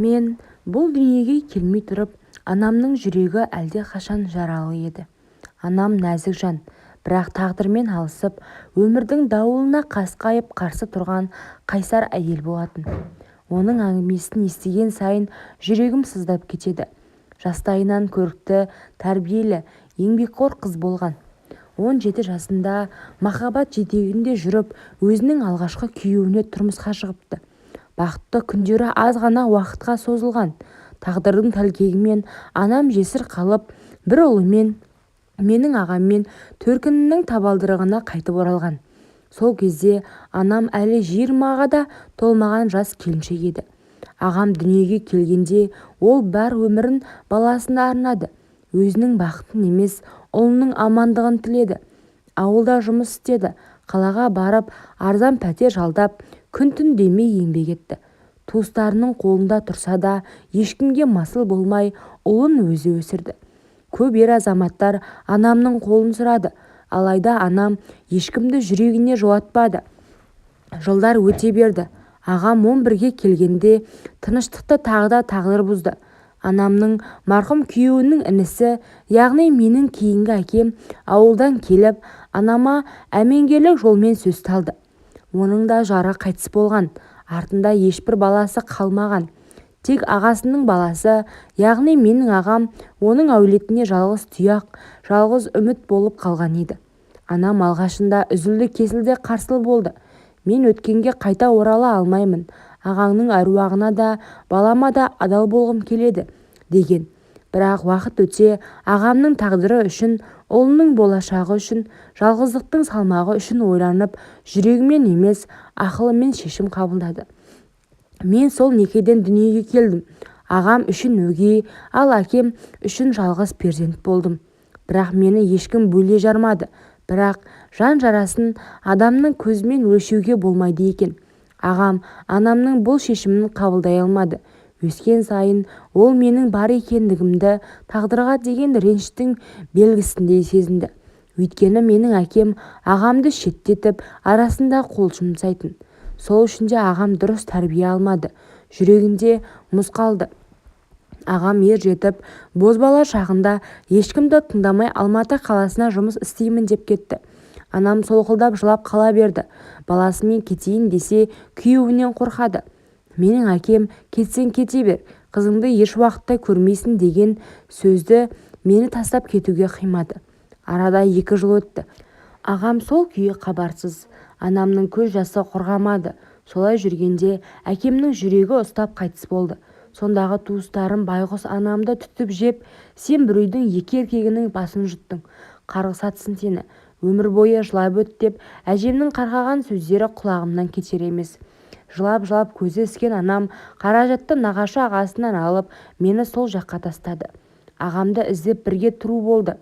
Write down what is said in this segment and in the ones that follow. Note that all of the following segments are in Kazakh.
Мен бұл дүниеге келмей тұрып анамның жүрегі әлдеқашан жаралы еді. Анам нәзік жан, бірақ тағдырмен алысып, өмірдің дауылына қасқайып қарсы тұрған қайсар әйел болатын. Оның әңгімесін естіген сайын жүрегім сыздап кетеді. Жастайынан көрікті, тәрбиелі, еңбекқор қыз болған. 17 жасында махаббат жетегінде жүріп өзінің алғашқы күйеуіне тұрмысқа шығыпты. Бақытты күндері аз ғана уақытқа созылған. Тағдырдың тәлкегімен анам жесір қалып, бір ұлымен, менің ағаммен төркінінің табалдырығына қайтып оралған. Сол кезде анам әлі 20-ға да толмаған жас келіншек еді. Ағам дүниеге келгенде ол бар өмірін баласына арнады. Өзінің бақытын емес, ұлының амандығын тіледі. Ауылда жұмыс істеді, қалаға барып арзан пәтер жалдап, күн-түн демей еңбек етті. Туыстарының қолында тұрса да ешкімге масыл болмай ұлын өзі өсірді. Көп ер азаматтар анамның қолын сұрады. Алайда анам ешкімді жүрегіне жолатпады. Жылдар өте берді. Ағам 11-ге келгенде тыныштықты тағы да тағдыр бұзды. Анамның марқұм күйеуінің інісі, яғни менің кейінгі әкем ауылдан келіп, анама әмеңгерлік жолмен сөз салды. Оның да жары қайтыс болған, артында ешбір баласы қалмаған. Тек ағасының баласы, яғни менің ағам оның әулетіне жалғыз тұяқ, жалғыз үміт болып қалған еді. Анам алғашында үзілді-кесілді қарсы болды. Мен өткенге қайта орала алмаймын, ағаңның әруағына да, балама да адал болғым келеді деген. Бірақ уақыт өте ағамның тағдыры үшін, ұлының болашағы үшін, жалғыздықтың салмағы үшін ойланып, жүрегімен емес, ақылымен шешім қабылдады. Мен сол некеден дүниеге келдім. Ағам үшін өгей, ал әкем үшін жалғыз перзент болдым. Бірақ мені ешкім бөле жармады. Бірақ жан жарасын адамның көзімен өлшеуге болмайды екен. Ағам анамның бұл шешімін қабылдай алмады. Өскен сайын ол менің бар екендігімді тағдырға деген реніштің белгісіндей сезінді. Өйткені менің әкем ағамды шеттетіп, арасында қол жұмсайтын. Сол үшін де ағам дұрыс тәрбие алмады. Жүрегінде мұз қалды. Ағам ер жетіп, бозбала шағында ешкімді тыңдамай Алматы қаласына жұмыс істеймін деп кетті. Анам солқылдап жылап қала берді. Баласымен кетейін десе күйеуінен қорқады. Менің әкем кетсең кете бер, қызыңды еш уақытта көрмейсің деген сөзді мені тастап кетуге қимады. Арада 2 жыл өтті. Ағам сол күйі хабарсыз. Анамның көз жасы құрғамады. Солай жүргенде әкемнің жүрегі ұстап қайтыс болды. Сондағы туыстарым байғұс анамды түтіп жеп, сен біреудің 2 еркегінің басын жұттың, қарғыс атсын сені, өмір бойы жылап өт деп әжемнің қарғаған сөздері құлағымнан кетер емес. Жылап-жылап көзі іскен анам қаражатты нағашы ағасынан алып, мені сол жаққа тастады. Ағамды іздеп бірге тұру болды.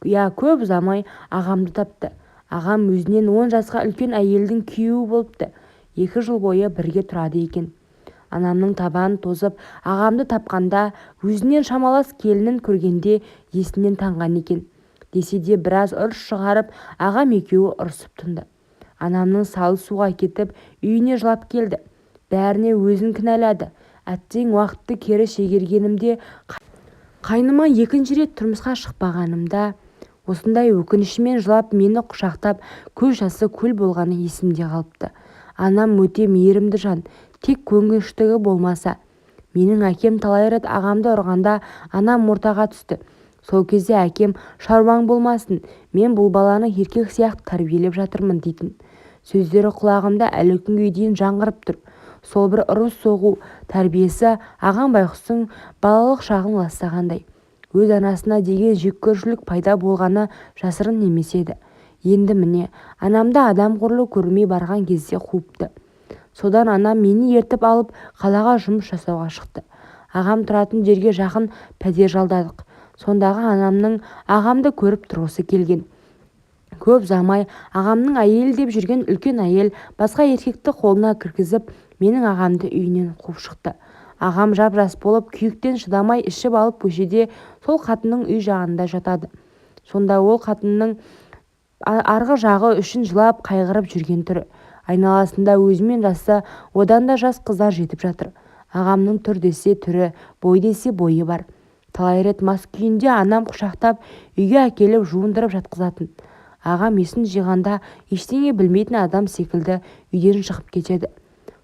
Я, көп ұзамай ағамды тапты. Ағам өзінен 10 жасқа үлкен әйелдің күйеуі болыпты. 2 жыл бойы бірге тұрады екен. Анамның табаны тозып, ағамды тапқанда өзінен шамалас келінін көргенде есінен танған екен. Десе де біраз ұрыс шығарып, ағам екеуі ұрысып тынды. Анамның салы суға кетіп, үйіне жылап келді. Бәріне өзін кінәлады. Әттең уақытты кері шегергенімде қайныма 2-ші рет тұрмысқа шықпағанымда осындай өкінішімен жылап мені құшақтап көз жасы көл болғаны есімде қалыпты. Анам өте мейірімді жан, тек көнгіштігі болмаса. Менің әкем талай рет ағамды ұрғанда анам ортаға түсті. Сол кезде әкем шаруаң болмасын, мен бұл баланы еркек сияқты тәрбиелеп жатырмын дейтін. Сөздері құлағымда әлі күнге дейін жаңғырып тұр. Сол бір ұрыс-соғу тәрбиесі ағам байғұстың балалық шағын ластағандай. Өз анасына деген жеккөрушілік пайда болғаны жасырын емес еді. Енді міне, анамды адам құрлы көрмей барған кезде қуыпты. Содан анам мені ертіп алып қалаға жұмыс жасауға шықты. Ағам тұратын жерге жақын пәтер жалдадық. Сондағы анамның ағамды көріп тұрғысы келген. Көп ұзамай ағамның әйелі деп жүрген үлкен әйел басқа еркекті қолына кіргізіп, менің ағамды үйінен қуып шықты. Ағам жап-жас болып, күйіктен шыдамай ішіп алып көшеде сол қатынның үй жағында жатады. Сонда ол қатынның арғы жағы үшін жылап қайғырып жүрген түрі. Айналасында өзімен жасы, одан да жас қыздар жетіп жатыр. Ағамның түр десе түрі, бой десе бойы бар. Талай рет мас күйінде анам құшақтап үйге әкеліп жуындырып жатқызатын. Ағам есін жиғанда ештеңе білмейтін адам секілді үйден шығып кетеді.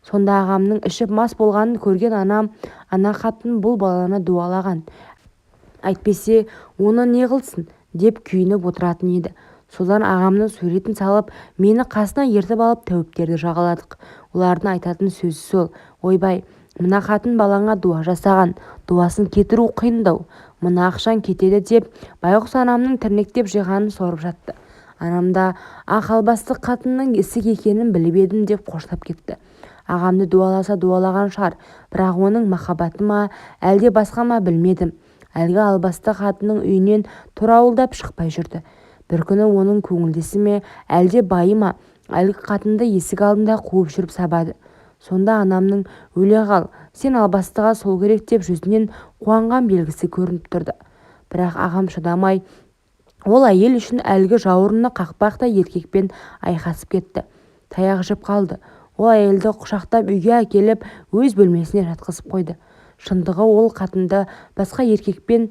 Сонда ағамның ішіп мас болғанын көрген анам, ана қатын бұл баланы дуалаған, әйтпесе оны не қылсын, деп күйініп отыратын еді. Содан ағамның суретін салып, мені қасына ертіп алып тәуіптерді жағаладық. Олардың айтатын сөзі сол: ойбай, мына қатын балаңа дуа жасаған, дуасын кетіру қиындау, мына ақшаң кетеді деп байғұс анамның тірнектеп жиғанын сорып жатты. Анам да ақ албасты қатынның ісі екенін біліп едім деп қоштап кетті. Ағамды дуаласа дуалаған шығар, бірақ оның махаббаты ма, әлде басқа ма білмедім. Әлгі албасты қатынның үйінен торауылдап шықпай жүрді. Бір күні оның көңілдесі ме, әлде байы ма, әлгі қатынды есік алдында қуып жүріп сабады. Сонда анамның өле қал, сен албастыға сол керек деп жүзінен қуанған белгісі көрініп тұрды. Бірақ ағам шыдамай ол әйел үшін әлгі жауырыны қақпақтай еркекпен айқасып кетті. Таяқ жеп қалды. Ол әйелді құшақтап үйге әкеліп өз бөлмесіне жатқызып қойды. Шындығы ол қатынды басқа еркекпен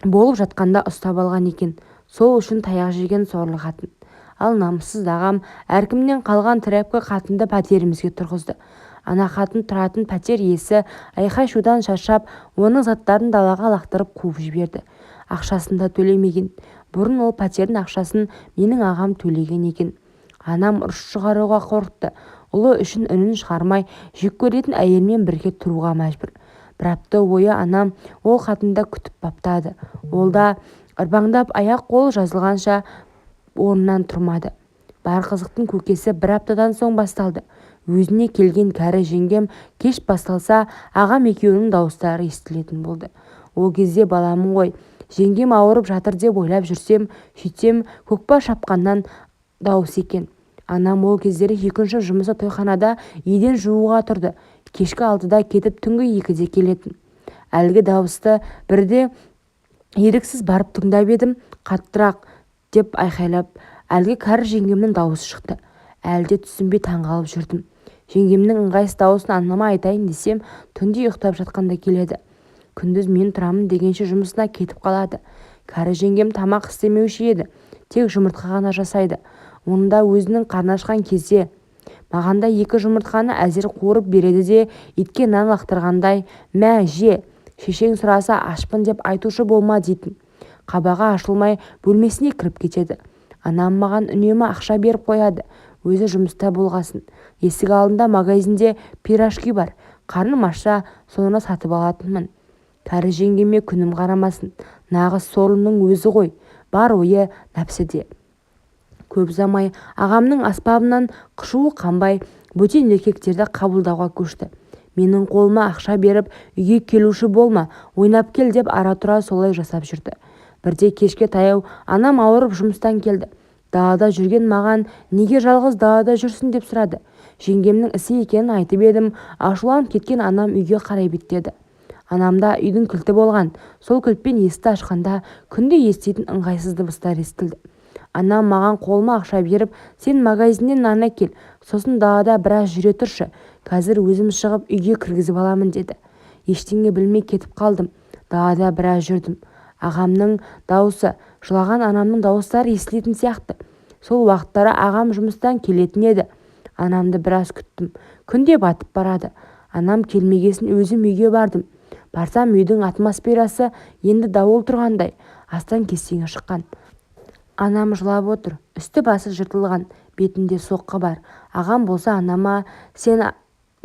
болып жатқанда ұстап алған екен. Сол үшін таяқ жеген сорлы қатын. Ал намыссыз ағам әркімнен қалған тряпка қатынды пәтерімізге тұрғызды. Ана қатын тұратын пәтер иесі айқай-шудан шаршап, оның заттарын далаға лақтырып қуып жіберді. Ақшасын да төлемеген. Бұрын ол пәтердің ақшасын менің ағам төлеген екен. Анам ұрыс шығаруға қорықты. Ұлы үшін үнін шығармай, жек көретін әйелімен бірге тұруға мәжбүр. Бір апта бойы анам ол қатынды күтіп баптады. Ол да ырбаңдап аяқ-қолы жазылғанша орнынан тұрмады. Бар қызықтың көкесі бір аптадан соң басталды. Өзіне келген кәрі жеңгем кеш басталса, ағам екеуінің дауыстары естілетін болды. Ол кезде баламын ғой, жеңгем ауырып жатыр деп ойлап жүрсем, сөйтсем көкпар шапқаннан дауыс екен. Анам ол кездері екінші жұмысы тойханада еден жууға тұрды. Кешкі 6-да кетіп түнгі 2-де келетін. Әлгі дауысты бірде еріксіз барып тыңдап едім, қаттырақ деп айқайлап әлгі кәрі жеңгемнің дауысы шықты. Әлі де түсінбей таңғалып жүрдім. Жеңгемнің ыңғайсыз дауысын анама айтайын десем, түнде ұйықтап жатқанда келеді. Күндіз мен тұрамын дегенше жұмысына кетіп қалады. Кәрі жеңгем тамақ істемеуші еді, тек жұмыртқа ғана жасайды. Оны да өзінің қарны ашқан кезде. Маған да 2 жұмыртқаны әзер қуырып береді де, итке нан лақтырғандай, мә, же, шешең сұраса ашпын деп айтушы болма дейтін. Қабағы ашылмай бөлмесіне кіріп кетеді. Анам маған үнемі ақша беріп қояды, өзі жұмыста болғасын. Есік алдында магазинде пирожки бар, қарным ашса соны сатып алатынмын. Кәрі жеңгеме күнім қарамасын, нағыз сорлының өзі ғой, бар ойы нәпсіде. Көп ұзамай ағамның аспабынан қышуы қанбай бөтен еркектерді қабылдауға көшті. Менің қолыма ақша беріп, үйге келуші болма, ойнап кел деп ара-тұра солай жасап жүрді. Бірде кешке таяу анам ауырып жұмыстан келді. Далада жүрген маған неге жалғыз далада жүрсің деп сұрады. Жеңгемнің ісі екенін айтып едім, ашуланып кеткен анам үйге қарай беттеді. Анамда үйдің кілті болған. Сол кілтпен есікті ашқанда күнде еститін ыңғайсыз дыбыстар естілді. Анам маған қолыма ақша беріп, сен магазиннен нан әкел, сосын далада біраз жүре тұршы, қазір өзім шығып үйге кіргізіп аламын деді. Ештеңе білмей кетіп қалдым. Далада біраз жүрдім. Ағамның дауысы, жылаған анамның дауыстары естілетін сияқты. Сол уақыттары ағам жұмыстан келетін еді. Анамды біраз күттім. Күн де батып барады. Анам келмегесін өзім үйге бардым. Барсам үйдің атмосферасы енді дауыл тұрғандай, астан-кестеңі шыққан. Анам жылап отыр, үсті-басы жыртылған, бетінде соққы бар. Ағам болса анама, сен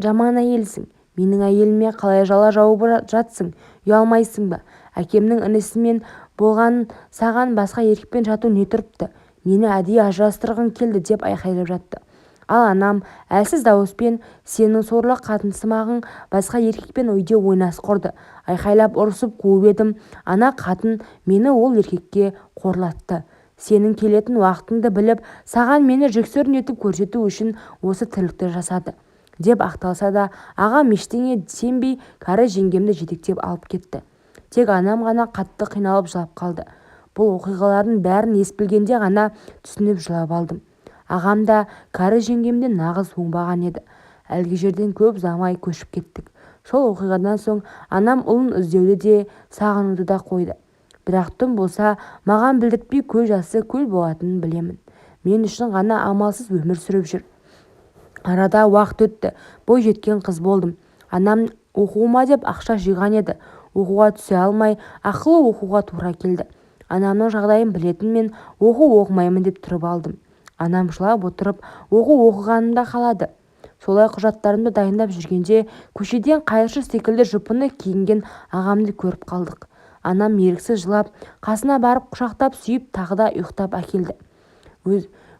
жаман әйелсің, менің әйеліме қалай жала жауып жатсың, ұялмайсың ба? Әкемнің інісімен болған саған басқа еркекпен жату не тұрыпты? Мені әдейі ажырастырғың келді деп айқайлап жатты. Ал анам әлсіз дауыспен, сенің сорлы қатынсымағың басқа еркекпен үйде ойнас құрды. Айқайлап ұрысып қуып едім, ана қатын мені ол еркекке қорлатты. Сенің келетін уақытыңды біліп, саған мені жексұрын етіп көрсету үшін осы тірлікті жасады, деп ақталса да, ағам ештеңе сенбей кәрі жеңгемді жетектеп алып кетті. Тек анам ғана қатты қиналып жылап қалды. Бұл оқиғалардың бәрін ес білгенде ғана түсініп жылап алдым. Ағам да кәрі жеңгем де нағыз оңбаған еді. Әлгі жерден көп ұзамай көшіп кеттік. Сол оқиғадан соң анам ұлын іздеуді де, сағынуды да қойды. Бірақ тым болса маған білдіртпей көз жасы көл болатынын білемін. Мен үшін ғана амалсыз өмір сүріп жүр. Арада уақыт өтті, бой жеткен қыз болдым. Анам оқуыма деп ақша жиған еді. Оқуға түсе алмай, ақылы оқуға тура келді. Анамның жағдайын білетін мен оқу оқымаймын деп тұрып алдым. Анам жылап отырып, оқу оқығанымды қалады. Солай құжаттарымды дайындап жүргенде көшеден қайыршы секілді жұпыны киінген ағамды көріп қалдық. Анам еріксіз жылап, қасына барып құшақтап сүйіп тағы да ұйықтап әкелді.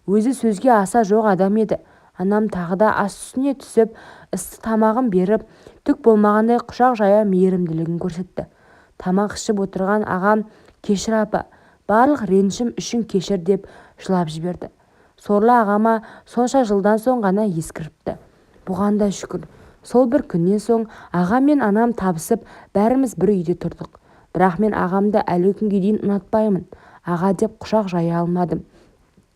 Өзі сөзге аса жоқ адам еді. Анам тағы да ас үстіне түсіп, ыстық тамағын беріп, түк болмағандай құшақ жая мейірімділігін көрсетті. Тамақ ішіп отырған ағам кешір апа, барлық ренішім үшін кешір деп жылап жіберді. Сорлы ағама сонша жылдан соң ғана ескіріпті. Бұған да шүкір. Сол бір күннен соң ағам мен анам табысып, бәріміз бір үйде тұрдық. Бірақ мен ағамды әлі күнге дейін ұнатпаймын. Аға деп құшақ жая алмадым.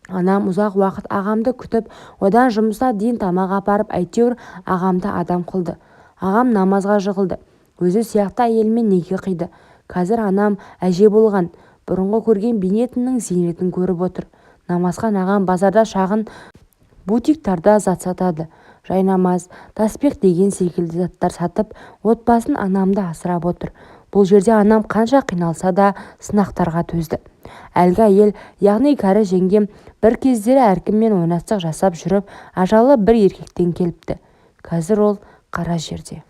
Анам ұзақ уақыт ағамды күтіп, одан жұмысына дейін тамақ апарып, әйтеуір ағамды адам қылды. Ағам намазға жығылды. Өзі сияқты әйелімен неке қиды. Қазір анам әже болған. Бұрынғы көрген бейнетінің зейнетін көріп отыр. Намазхан ағам базарда шағын бутиктарда зат сатады. Жайнамаз, таспиқ деген секілді заттар сатып, отбасын, анамды асырап отыр. Бұл жерде анам қанша қиналса да сынақтарға төзді. Әлгі әйел, яғни кәрі жеңгем бір кездері әркіммен ойнастық жасап жүріп, ажалы бір еркектен келіпті. Қазір ол қара жерде.